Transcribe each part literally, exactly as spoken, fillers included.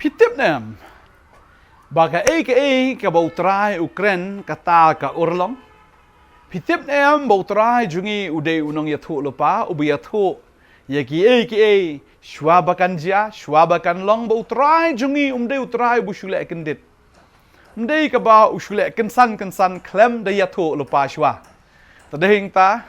Phi tip ne em ba kaei kaei kaba U Trai u kren kata ka urlong? Phi tip ne em ba U Trai jong ngi u dei u nongïathuhlypa uba ïathuh ïa kiei kiei shuwa ba kan jia, shuwa ba kan long, ba U Trai jong ngi um dei U Trai uba shu leh kyndit. Um dei kaba u shu leh kynsan kynsan khlem da ïathuhlypa shuwa. Te dei hangta,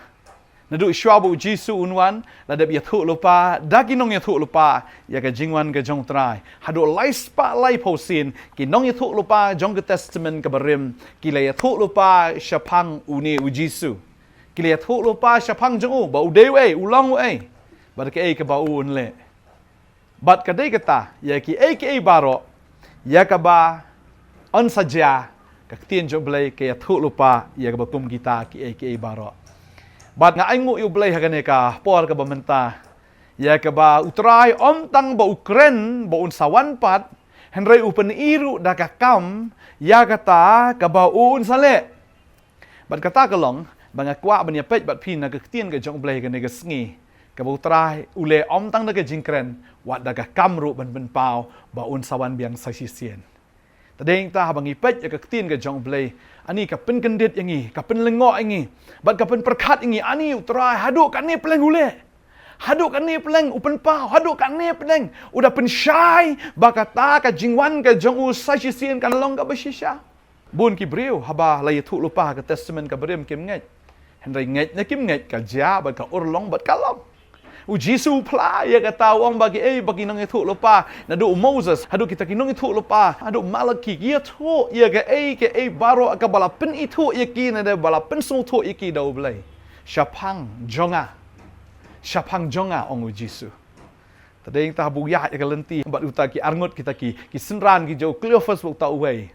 naduh shuwa ba U Jisu un wan, la dep ïathuhlypa da ki nongïathuhlypa ïa ka jingwan ka jong U Trai. Haduh lai spah laiphew sien ki nongïathuhlypa jong ka Testament kaba rim ki la ïathuhlypa shaphang une U Jisu. Ki la ïathuhlypa shaphang jong u ba u dei uei, u long uei, bad kaei kaba un leh. Bad ka dei kata, ïa kiei kiei baroh ïa kaba yn sa jia, ka ktien jong U Blei ka ïathuhlypa ïa kaba kum kita kiei kiei baroh. Bad nga ainguh ïa U Blei ha kane ka por kaba mynta, ïa kaba U Trai ym tang ba u kren ba un sa wan pat, hynrei u pyni ruh da ka kam ïa kata kaba un sa leh. Bad kata ka long ba nga kwah ban ïapeit bad phi na ka ktien ka jong U Blei kane ka sngi, kaba U Trai u leh ym tang da ka jingkren, wat da ka kam ruh ban pynpaw ba un sa wan biang sa shisien. Te dei hangta haba ngi peit ïa ka ktien ka jong U Blei, ani ka pynkyndit ïa ngi, ka pynlyngngoh ïa ngi, bad ka pynpyrkhat ïa ngi, ani U Trai haduh katne pleng u leh, haduh katne pleng u pynpaw, haduh katne pleng u da pynshai ba kata ka jingwan ka jong u sa shisien kan long kaba shisha. Bun ki briew haba la ïathuhlypa ha ka Testament kaba rim kim ngeit. Hynrei ngeit ne kim ngeit, ka jia bad ka urlong bad ka long. U Jisu u phla ïa kata, u ong ba kiei ba ki nongïathuhlypa naduh u Moses haduh kita ki nongïathuhlypa haduh u Malaki ki ïathuh ïa kaei kaei baroh kaba la pynithuh ïa ki ne da ba la pynsngewthuh ïa ki da U Blei shaphang jong nga. Shaphang jong nga, ong U Jisu. Te dei hangta haba u ïaid ïa ka lynti bad uta ki arngut, kita ki, ki synran ki jong u, Cleophas bad uta uwei,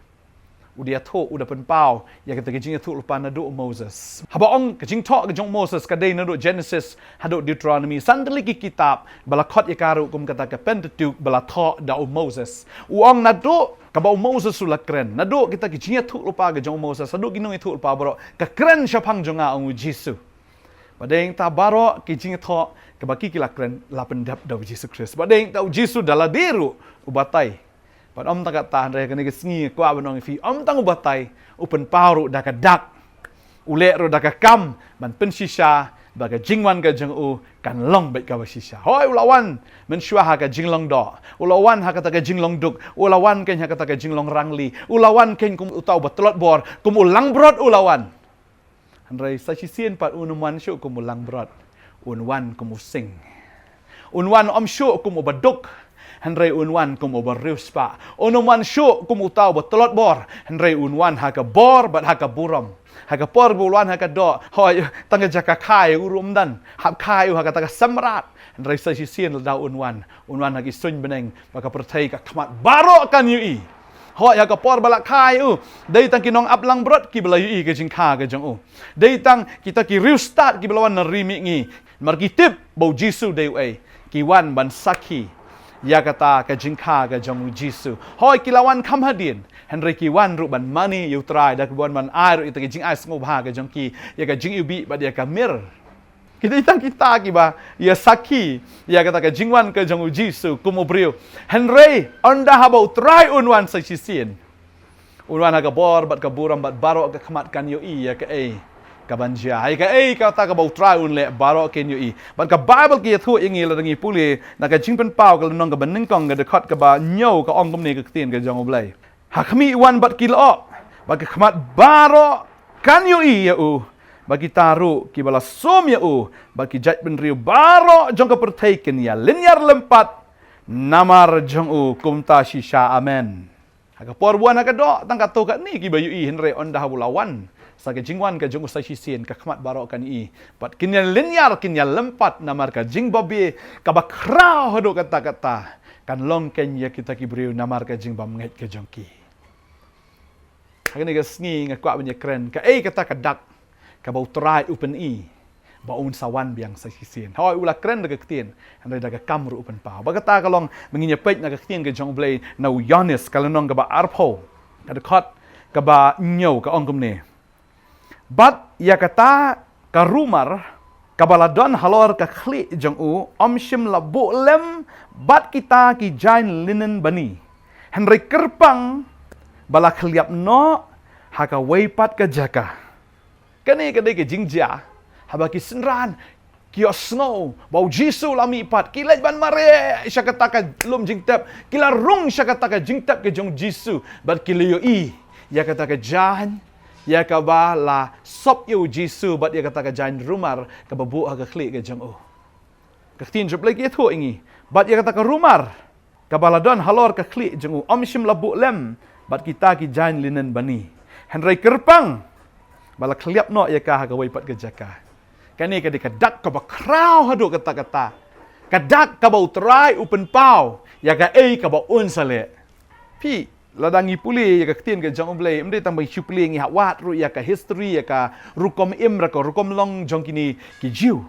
u da ïathuh, u da pynpaw ïa kata ka jingïathuhlypa naduh u Moses. Haba ong ka jingthoh ka jong u Moses ka dei naduh Genesis haduh Deuteronomy, san tylli ki kitab ba la khot ïa ka ruh kum kata ka Pentateuch ba la thoh da u Moses. U ong naduh kaba u Moses u la kren, naduh kita ki jingïathuhlypa ka jong u Moses haduh ki nongïathuhlypa baroh, ka kren shaphang jong nga, ong U Jisu. Bad dei hangta baroh ki jingïathoh kaba ki, ki la kren la pyndep da U Jisu Khrist. Bad dei hangta U Jisu da lade ruh u batai. Bad ym tang kata, hynrei kane ka sngi nga kwah ban ong ïa phi, ym tang u batai, u pynpaw ruh da ka dak, u leh ruh da ka kam ban pynshisha ba ka jingwan ka jong u kan long beit kaba shisha. Hooid, u la wan mynshuwa ha ka jinglong doh, u la wan ha kata ka jinglong duk, u la wan keiñ ha kata ka jinglong rangli, u la wan keiñ kum uta uba tlot bor, kum u langbrot u la wan. Hynrei sa shisien pat un ym wan shuh kum u langbrot, un wan kum u sing. Un wan ym shuh kum uba duk, hynrei un wan kum uba riewspah. Un ym wan shuh kum uta uba tlot bor, hynrei un wan ha ka bor bad ha ka burom. Ha ka por ba u la wan ha ka doh, hooid, tang ka jaka kha ïa u ruh ym don, hap kha ïa u ha kata ka sem mrad. Hynrei sa shisien lada un wan, un wan ha ki suiñ bneng ba ka pyrthei ka khmat baroh kan ïohi. Hooid, ha ka por ba la kha ïa u, dei tang ki nongap langbrot kiba la ïohi ka jingkha ka jong u. Dei tang kita ki riewstad kiba la wan na ri mihngi. Namar ki tip ba U Jisu dei uei, ki wan ban sakhi ïa kata ka jingkha ka jong U Jisu. Hooid, ki la wan kham hadien, hynrei ki wan ruh ban mane ïa U Trai, da kiba wan ban ai ruh ïa kita ki jingai sngewbha ka jong ki, ïa ka jingiwbih bad ïa ka mir. Ki dei tang kita kiba ïa sakhi ïa kata ka jingwan ka jong U Jisu kum u briew. Hynrei ynda haba U Trai un wan sa shisien, un wan ha ka bor bad ka burom bad baroh ka khmat kan ïohi ïa kaei kaban jia. Ïa kaei kata kaba U Trai un leh baroh kin ïohi. Bad ka Baibl ka ïathuh ïa ngi, lada ngi pule na ka Jingpynpaw ka lynnong kaba nyngkong, ka dkhot kaba hynñiew, ka ong kumne ka ktien ka jong U Blei: Ha khmih, wan bad ki lyoh, bad ka khmat baroh kan ïohi ïa u, bad kita ruh kiba la sum ïa u, bad ki jaitbynriew baroh jong ka pyrthei kin ïalynñiar lympat namar jong u. Kumta shisha. Amen. Ha ka por ba u wan ha ka doh, tang katto katne kiba ïohi, hynrei ynda haba u la wan sa ka jingwan ka jong u sa shisien, ka khmat baroh kan ïohi, bad kin ïalynñiar, kin ïalympat namar ka jingbabe kaba khraw haduh katta katta kan long keiñ ïa kita ki briew namar ka jingbymngeit ka jong ki. Ha kane ka sngi nga kwah ban ïakren kaei kata ka dak kaba U Trai u pyni ba un sa wan biang sa shisien. Hooid, u la kren da ka ktien, hynrei da ka kam ruh u pynpaw. Bad kata ka long ba ngin ïapeit na ka ktien ka jong U Blei na u Ïoannis ka lynnong kaba arphew, ka dkhot kaba hynñiew, ka ong kumne: Bad ïa kata ka rumar kaba la don halor ka khlieh jong u ym shym la buh lem bad kita ki jaiñ linen bani. Hynrei kyrpang ba la khliap noh ha kawei pat ka jaka. Kane ka dei ka jingjia haba ki synran ki ïohsngew ba u Jisu la mihpat, ki leit ban mareh sha kata ka lum jingtep, ki la rung sha kata ka jingtep ka jong u Jisu, bad ki la ïohi ïa kata ka jaiñ ïa kaba la sop ïa u Jisu, bad ïa kata ka jaiñ rumar kaba buh ha ka khlieh ka jong u. Ka ktien jong U Blei ka ïathuh ïa ngi, bad ïa kata ka rumar kaba la don halor ka khlieh jong u ym shym la buh lem bad kita ki jaiñ linen bani. Hynrei kyrpang ba la khliap noh ïa ka ha kawei pat ka jaka. Kane ka dei ka dak kaba khraw haduh katta katta. Ka dak kaba U Trai u pynpaw ïa kaei kaba un sa leh. Phi, lada ngi pule ïa ka ktien ka jong U Blei, ym dei tang ba ngi shu pule, ngi hap wad ruh ïa ka history, ïa ka rukom im, ïa ka rukom long jong kine ki Jiw.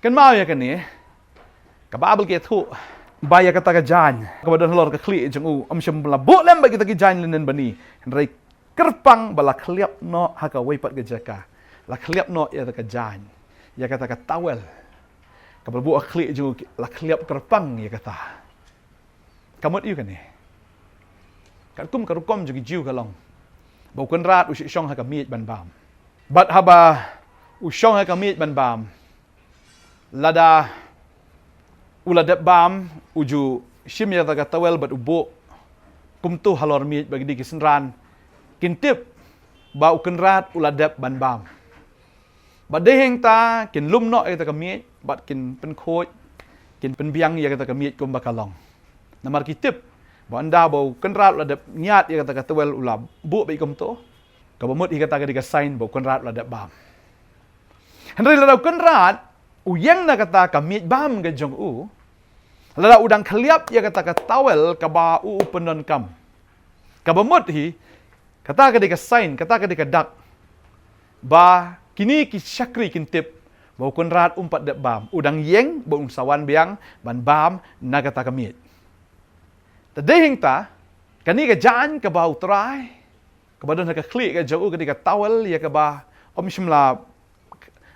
Kynmaw ïa kane, ka Baibl ka ïathuh ba ïa kata ka jaiñ kaba don halor ka khlieh jong u ym shym la buh lem bad kita ki jaiñ linen bani. Hynrei kyrpang ba la khliap noh ha kawei pat ka jaka. La khliap noh ïa kata ka jaiñ, ïa kata ka tawel kaba la buh ha khlieh jong u, la khliap kyrpang ïa kata. Ka mut aïu kane? Katkum ka rukom jong ki Jiw ka long ba u Kynrad u shong ha ka miej ban bam. Bad haba u shong ha ka miej ban bam, lada u la dep bam, u ju shim ïa kata ka tawel bad u buh kumto halor miej ba kine ki synran kin tip ba u Kynrad u la dep ban bam. Bad dei hangta kin lum noh ïa kata ka miej bad kin pynkhuid, kin pynbiang ïa kata ka miej kumba ka long. Namar ki tip ba ynda ba u Kynrad u la dep ñiad ïa kata ka tawel, u la buh beit kumto, kaba mut hi kata ka dei ka sign ba u Kynrad u la dep bam. Hynrei lada u Kynrad u ïeng na kata ka miej bam ka jong u, lada u dang khliap ïa kata ka tawel kaba u u pyndonkam, kaba mut hi kata ka dei ka sign, kata ka dei ka dak ba kine ki shakri kin tip ba u Kynrad um pat dep bam. U dang ïeng ba un sa wan biang ban bam na kata ka miej. Te dei hangta, kane ka jaiñ kaba U Trai, kaba don ha ka khlieh ka jong u, ka dei ka tawel ïa kaba ym shym la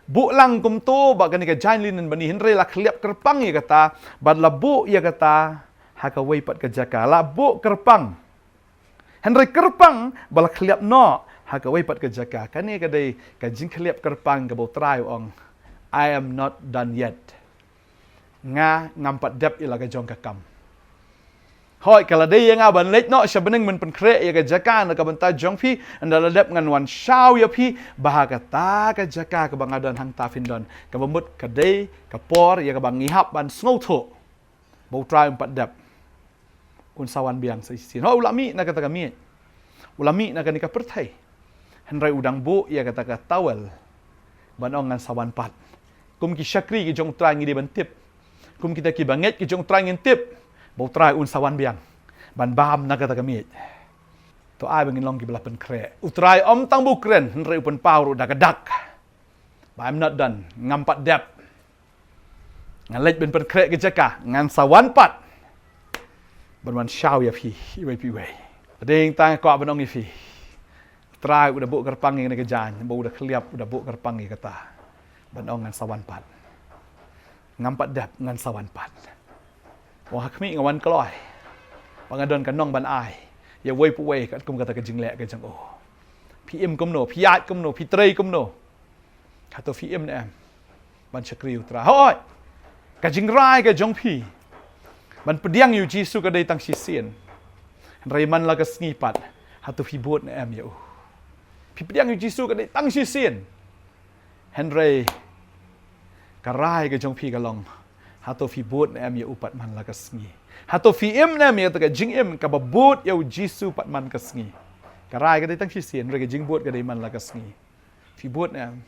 buh lang kumto bad kane ka jaiñ linen bani, hynrei la khliap kyrpang ïa kata bad la buh ïa kata ha kawei pat ka jaka. La buh kyrpang, hynrei kyrpang ba la khliap noh ha kawei pat ka jaka. Kane ka dei ka jingkhliap kyrpang kaba U Trai u ong, "I am not done yet." Nga ngam pat dep ïa la ka jong ka kam. Hooid, ka la dei ïa nga ban leit noh sha bneng ban pynkhreh ïa ka jaka na ka bynta jong phi, ynda la dep ngan wan shaw ïa phi ba ha kata ka jaka kaba nga don hangta phin don. Kaba mut ka dei ka por ïa kaba ngi hap ban sngewthuh ba U Trai um pat dep. Un sa wan biang sa shisien. Hooid, u la mih na kata ka miej, u la mih na kane ka pyrthei, hynrei u dang buh ïa kata ka tawel ban ong, "Ngan sa wan pat." Kum ki shakri ki jong U Trai ngi dei ban tip, kum kita ki bangeit ki jong U Trai ngin tip ba U Trai un sa wan biang ban bam na kata ka miej. To ai ba ngin long kiba la pynkhreh. U Trai ym tang ba u kren, hynrei u pynpaw ruh da ka dak ba, "I'm not done, ngam pat dep. Ngan leit ban pynkhreh ka jaka, ngan sa wan pat ban wan shaw ïa phi iwei pa iwei." Te dei hangta nga kwah ban ong ïa phi, U Trai u da buh kyrpang ïa kane ka jaiñ, ba u da khliap, u da buh kyrpang ïa kata ban ong, "Ngan sa wan pat. Ngam pat dep, ngan sa wan pat." Ong, "Ha khmih, nga wan kloi, ba nga don ka nong ban ai ïa uwei pa uwei katkum kata ka jingleh ka jong u." Phi im kumno, phi ïaid kumno, phi trei kumno? Hato phi im ne em ban shakri U Trai? Hooid, ka jingrai ka jong phi ban pdiang ïa u Jisu ka dei tang shisien, hynrei man la ka sngi pat, hato phi bud ne em ïa u? Phi pdiang ïa u Jisu ka dei tang shisien, hynrei ka rai ka jong phi ka long, hato phi bud ne em ïa u pat man la ka sngi? Hato phi im ne em ïa kata ka jingim kaba bud ïa u Jisu pat man ka sngi? Ka rai ka dei tang shisien, hynrei ka jingbud ka dei man la ka sngi. Phi bud ne em?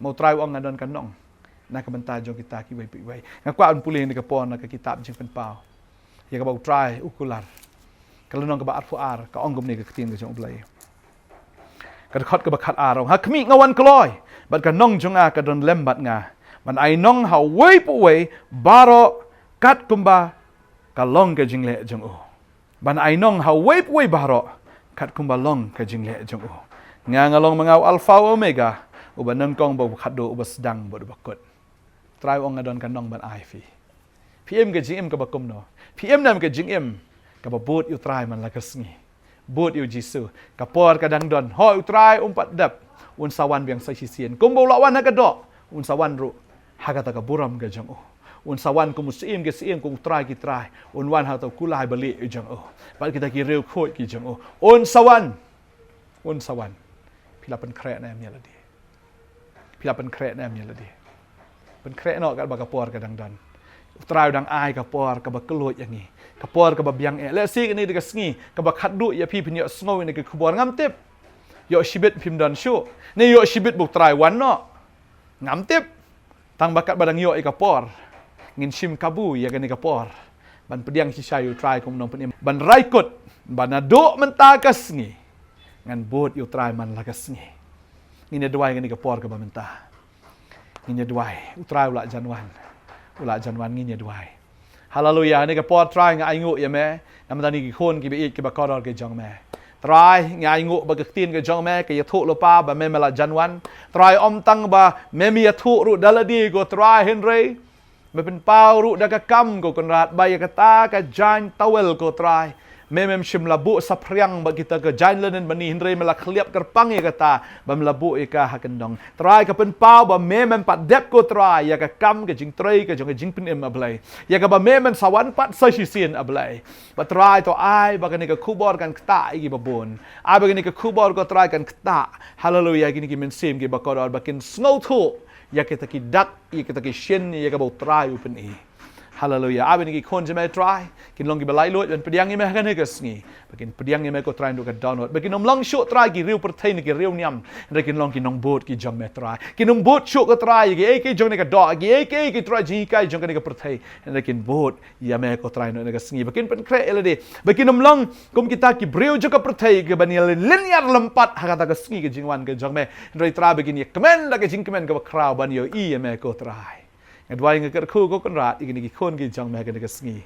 Ma U Trai u ong, "Nga don ka nong na ka bynta jong kita kiwei pa iwei." Nga kwah ban pule ha kane ka por na ka kitab Jingpynpaw, ïa kaba U Trai u kular, ka lynnong kaba arphew ar, ka ong kumne ka ktien ka jong U Blei. Ka dkhot kaba khatar ong, "Ha khmih, nga wan kloi, bad ka nong jong nga ka don lem bad nga, ban ai nong ha uwei pa uwei baroh katkumba ka long ka jingleh jong u." Ban ai nong ha uwei pa uwei baroh katkumba long ka jingleh jong u. Nga, nga long ma nga u Alpha u Omega, uba nyngkong bad uba khatduh, uba sdang bad uba kut. U Trai u ong, "Nga don ka nong ban ai phi." Phi im ka jingim kaba kumno? Phi im ne em ka jingim Kaba bud ïa u Trai man la ka sngi. Bud ïa u Jisu. Ka por ka dang don. Hooid u Trai um pat dep. Un sa wan biang sa shisien. Kumba u la wan ha ka doh. Un sa wan ruh ha kata ka burom ka jong u. Un sa wan kum u Syiem ki syiem, kum u Trai ki trai. Un wan ha kata u kulai balieh jong u. Bad kita ki riewkhuid ki jong u. Un sa wan. Un sa wan. Phi la pynkhreh ne em ïa lade? Phi la pynkhreh ne em ïa lade? Pynkhreh noh katba ka por ka dang don. U Trai u dang ai ka por kaba kylluid ïa ngi. Ka por kaba biang eh. Lehse kane dei ka sngi kaba khatduh ïa phi, phin ïohsngew ïa kane ka khubor, ngam tip. Ïoh shibit phim don shuh. Ne ïoh shibit ba u Trai wan noh. Ngam tip. Tang ba katba dang ïoh ïa ka por, ngin shim kabu ïa kane ka por ban pdiang shisha ïa u Trai kum u Nongpynim, ban rai kut ba naduh mynta ka sngi ngan bud ïa u Trai man la ka sngi. Ngin ïa duwai kane ka por kaba mynta. Ngin ïa duwai. U Trai u la jan wan. U la jan wan, ngin ïa duwai. Haleluia. Kane ka por Trai nga ainguh ïa me namar kine ki khun kiba ïeit kiba kordor ki jong me. Trai nga ainguh ba ka ktien ka jong me ka ïathuh lypa ba me me la jan wan. Trai ym tang ba me me ïathuh ruh da lade ko Trai, hynrei me pynpaw ruh da ka kam ko Kynrad ba ïa kata ka jaiñ towel ko Trai, me mem shym la buh saphriang bad kita ka jaiñ linen mane, hynrei me la khliap kyrpang ïa kata ba me la buh ïa ka ha kyndong. Trai ka pynpaw ba me mem pat dep ko Trai ïa ka kam ka jingtrei ka jong ka jingpynim, A Blei, ïa kaba me men sa wan pat sa shisien, A Blei. Ba Trai to ai ba kane ka khubor kan ktah ïa kiba bun. Ai ba kane ka khubor ko Trai kan ktah, haleluia, ïa kine ki mynsiem kiba kordor ba kin sngewthuh ïa kita ki dak, ïa kita ki shin ïa kaba u Trai u pyni. Haleluia. Ai ba kine ki khun jong me Trai kin long kiba laitluid ban pdiang ïa me ha kane ka sngi. Ba kin pdiang ïa me ko Trai naduh ka dohnud. Ba kin ym long shuh Trai ki riew pyrthei ne ki riew niam, hynrei kin long ki nongbud ki jong me Trai. Kin ym bud shuh ko Trai ïa kiei kiei jong kane ka doh, kiei kiei ki trai jinghikai jong kane ka pyrthei, hynrei kin bud ïa me ko Trai naduh kane ka sngi. Ba kin pynkhreh ïa lade. Ba kin ym long kum kita ki briew jong ka pyrthei kiban ïalynñiar lympat ha kata ka sngi ka jingwan ka jong me, hynrei Trai ba kin ïakmen da ka jingkmen kaba khraw ban ïohi ïa me ko Trai. Nga duwai nga kyrkhu ko Kynrad ïa kine ki khun ki jong me ha kane ka sngi.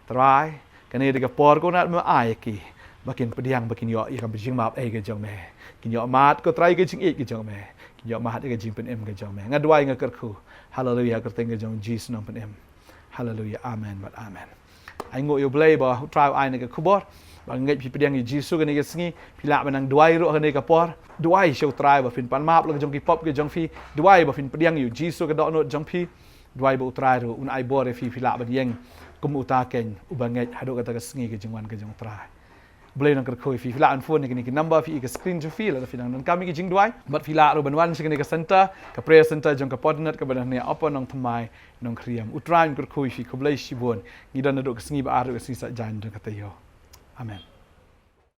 Trai, kane dei ka por ko Kynrad me ai ïa ki ba kin pdiang, ba kin ïoh ïa ka jingmap ei ka jong me. Kin ïoh mad ko Trai ïa ka jingïeit ka jong me. Kin ïoh mad ïa ka jingpynim ka jong me. Nga duwai nga kyrkhu. Haleluia, ha ka kyrteng ka jong u Jisu u Nongpynim. Haleluia. Amen bad amen. Ainguh ïa U Blei ba u Trai u ai kane ka khubor. Ba nga ngeit phi pdiang ïa u Jisu kane ka sngi. Phi lah ban nang duwai ruh ha kane ka por. Duwai sha U Trai ba phin pan map la ka jong ki pop ka jong phi. Duwai ba phin pdiang ïa u Jisu ha ka dohnud jong phi. Duwai ba U Trai ruh un ai bor ïa phi, phi lah ban ïeng kum uta keiñ uba ngeit haduh kata ka sngi ka jingwan ka jong U Trai. U Blei un nang kyrkhu ïa phi. Phi lah ban phone ïa kine ki number phi ïohi ha ka screen jong phi lada phi nang donkam ïa ki jingduwai. Bad phi lah ruh ban wan sha kane ka center, ka prayer center jong ka Fortnite kaba don hangne ha Upper Nongthymmai, Nongkrem. U Trai un kyrkhu ïa phi. Khublei shibun. Ngi don naduh ka sngi ba ar haduh ka sngi saitjaiñ, don ka taïew. Amen.